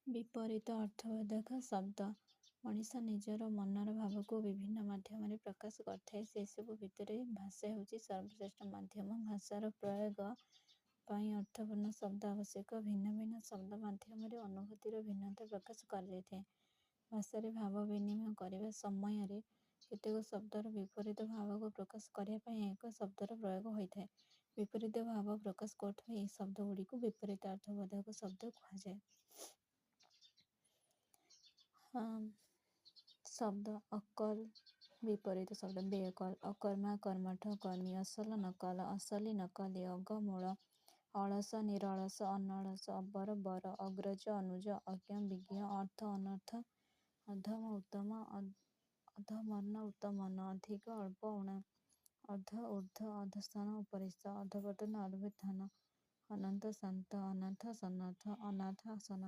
ବିପରୀତ ଅର୍ଥବୋଧକ ଶବ୍ଦ। ମଣିଷ ନିଜର ମନର ଭାବକୁ ବିଭିନ୍ନ ମାଧ୍ୟମରେ ପ୍ରକାଶ କରିଥାଏ। ସେସବୁ ଭିତରେ ଭାଷା ହେଉଛି ସର୍ବଶ୍ରେଷ୍ଠ ମାଧ୍ୟମ। ଭାଷାର ପ୍ରୟୋଗ ପାଇଁ ଅର୍ଥପୂର୍ଣ୍ଣ ଶବ୍ଦ ଆବଶ୍ୟକ। ଭିନ୍ନ ଭିନ୍ନ ଶବ୍ଦ ମାଧ୍ୟମରେ ଅନୁଭୂତିର ଭିନ୍ନତା ପ୍ରକାଶ କରାଯାଇଥାଏ। ଭାଷାରେ ଭାବ ବିନିମୟ କରିବା ସମୟରେ କେତେକ ଶବ୍ଦର ବିପରୀତ ଭାବକୁ ପ୍ରକାଶ କରିବା ପାଇଁ ଏକ ଶବ୍ଦର ପ୍ରୟୋଗ ହୋଇଥାଏ। ବିପରୀତ ଭାବ ପ୍ରକାଶ କରୁଥିବା ଏହି ଶବ୍ଦଗୁଡ଼ିକୁ ବିପରୀତାର୍ଥବୋଧକ ଶବ୍ଦ କୁହାଯାଏ। ଶବ୍ଦ ଅକଲ ବିପରୀତ ଶବ୍ଦ ବେଅକଲ, ଅକର୍ମା, କର୍ମଠ, କର୍ମୀ, ଅସଲ, ନକଲ, ଅସଲି, ନକଲି, ଅଗମୂଳ, ଅଳସ, ନିରଳସ, ଅନଳସ, ଅବର, ବର, ଅଗ୍ରଜ, ଅନୁଜ, ଅଜ୍ଞ, ବିଜ୍ଞ, ଅର୍ଥ, ଅନର୍ଥ, ଅଧମ, ଉତ୍ତମ, ଅଧମର୍ଣ୍ଣ, ଉତ୍ତମର୍ଣ୍ଣ, ଅଧିକ, ଅଳ୍ପ, ଊଣା, ଅର୍ଦ୍ଧ, ଊର୍ଦ୍ଧ୍ୱ, ଅଧସ୍ତନ, ଉପରିସ୍ଥ, ଅଧଃପତନ, ଅଭ୍ୟୁତ୍ଥାନ, ଅନନ୍ତ, ଶାନ୍ତ, ଅନାଥ, ସନାଥ, ଅନାଥ, ସନାଥ।